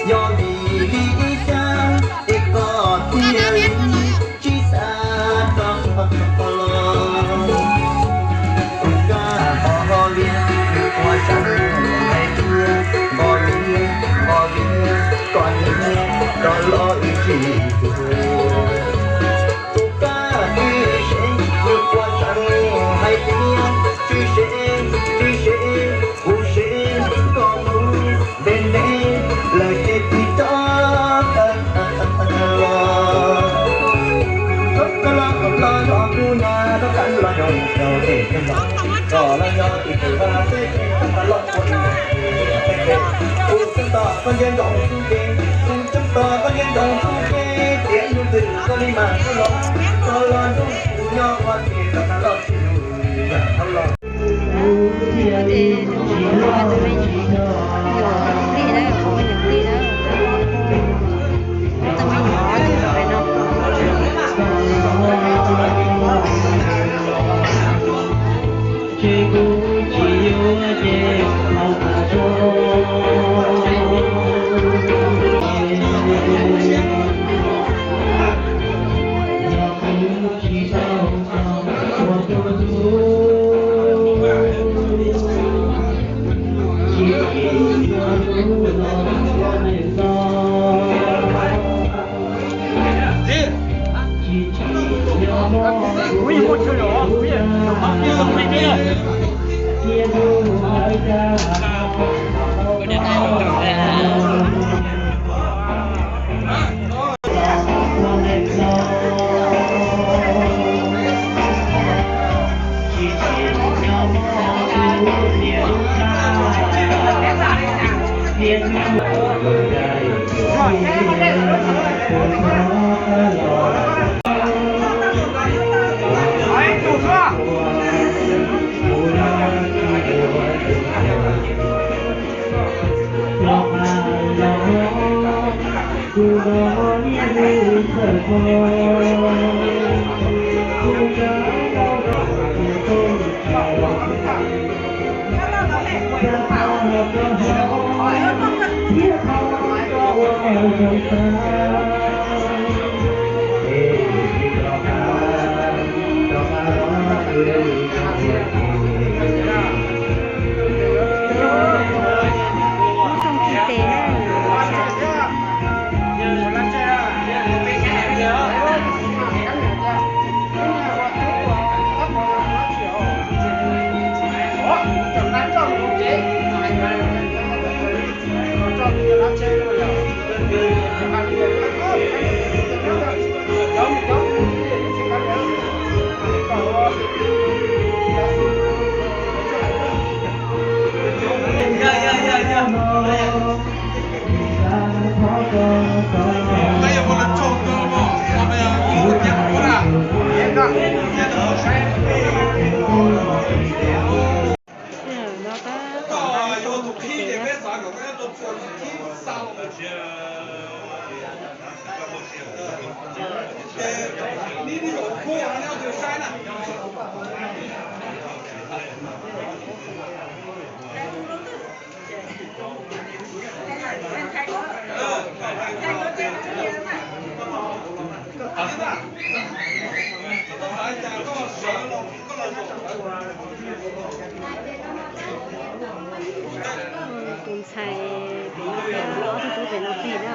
Yog vim li ib sab es koj thiaj li tsis xav tau los. Kuv kab ho ho liab, nws ua tsav hais tias npog li, npog li, koj niam rov los ib tsis tuag. Kuv kab tsis seb, nws ua tsav hais tias tsis seb, tsis seb, kuv seb koj mus ntev ntev lawm ces tig rov los. Koj los, koj los, koj los, kuv nyob rov qab los yog rau tej koj los, koj los yog tus twg vaj xwb ces koj los ua ib yam kuv tseeb tos koj nco ntsoov txuj kev, kuv tseeb tos koj nco ntsoov txuj kev, tiam mus twg koj li mas koj los, koj los nrog kuv nyob ua ke rov qab los tsis mus yam thaum los. Ces tus me nyuam, nyuam plig na, me nyuam plig na, tus me nyuam plig no. Ces kuv tsis yuav ces mus tas tso. Yog kuv tsis tau ua tus tub, tsis tau ua tus tub los neej no. Tus ntxhais pem no thiab ob tug tub pem no plig na.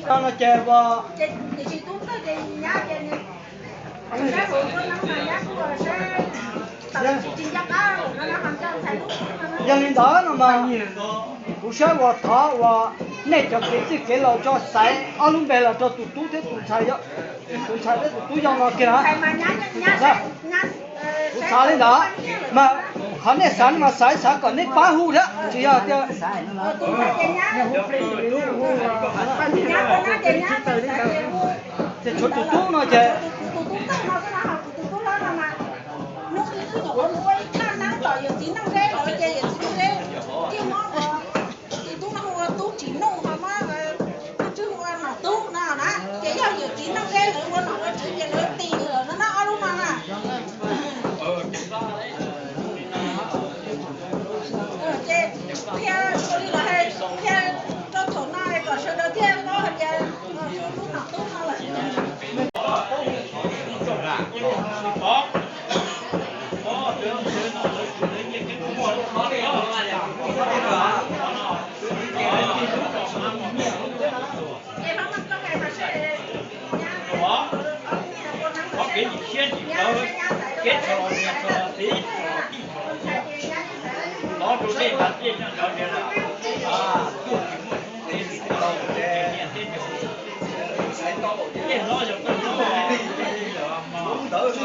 No ces ua Yog li ntawd no mas kuv saib uas thov uas nej cov kev txwj kev laus tso xaiv ob lub npe los rau tus tub thiab tus ntxhais, tus ntxhais thiab tus tub yau no kiag na. Kuv xav li ntawd, mas qhov nej xav no mas xav xav kom nej pab hu thiab, tsis yog tias, ces tshuav tus tub no ces tus tub no mas hnub ib wb nyuam qhuav mus ua ib thaj neeb tom yawm txiv Nooj Zeb lawm ces yawm txiv Nooj Zeb thiaj muab ua tus tub no hu ua tub Tsim Nuj ho muab tus tswv hu ua Nom Tub no na. Ces yog yawm txiv Nooj Zeb lawv ua nom ua tswv ces lawv tis lawm no na ob lub no na. Ces qhia ua li los hais, qhia rau thaum no kom sawv daws thiaj paub hais tias lub Nom Tub no lawm. Qhov kev nim siab nim kawv, kev tshau los niag tshau los txiv tshau los tij tshau los niam, lov rau tej nrad tej nyob nrad tias tuaj tsis muaj tub teb tsis tau tej niam tej nus, tej hlob yog koj hlob, ntawd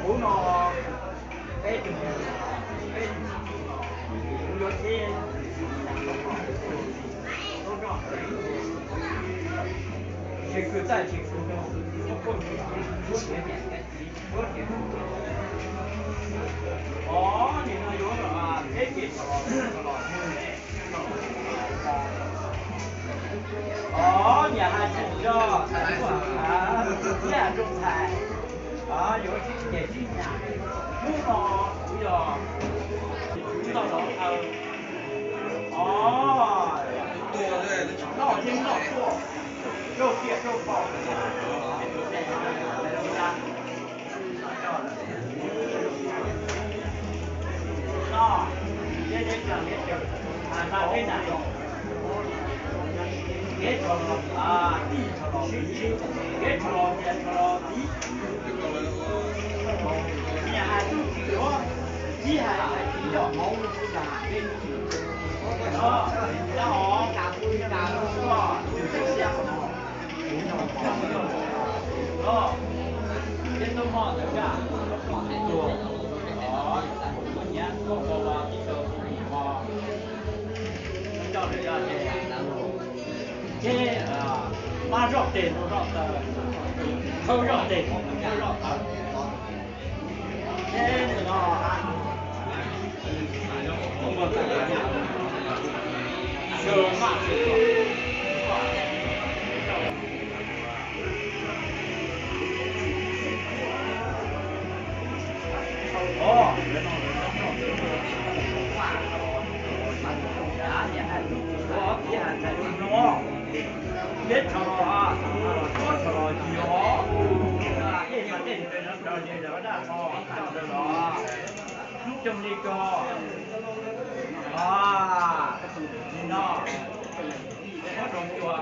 Kuv no peb tug, peb tug, kuv yuav teb, tsheb kwv txawj tsis kwv rau, muab kuaj tsis kuv, muab txiv muab txiv kuv. Os, nim no yuav peb kev rho los, rho los. Os, niam hais tseem yog hais kuj hais, thiab hais zoo hais, yuav sib ceg sib nyas. Hnub no kuv yog ntoj los aw. Os, noj thiab noj tuaj, rau tiam rau pom. Kev rho los tij, kev rho los tias rho los txiv. Niam hais tub tsis yuav, txiv hais hais tsis yog hauv. Ces mab zoj tes rau zoj taw, thawj zoj tes rau zoj taw. Ces no Hnub coj li ko, nim no muab rau cua,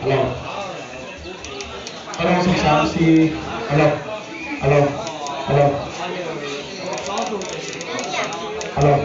Alo. Alo, xin chào em xê. Alo. Alo. Alo. Alo.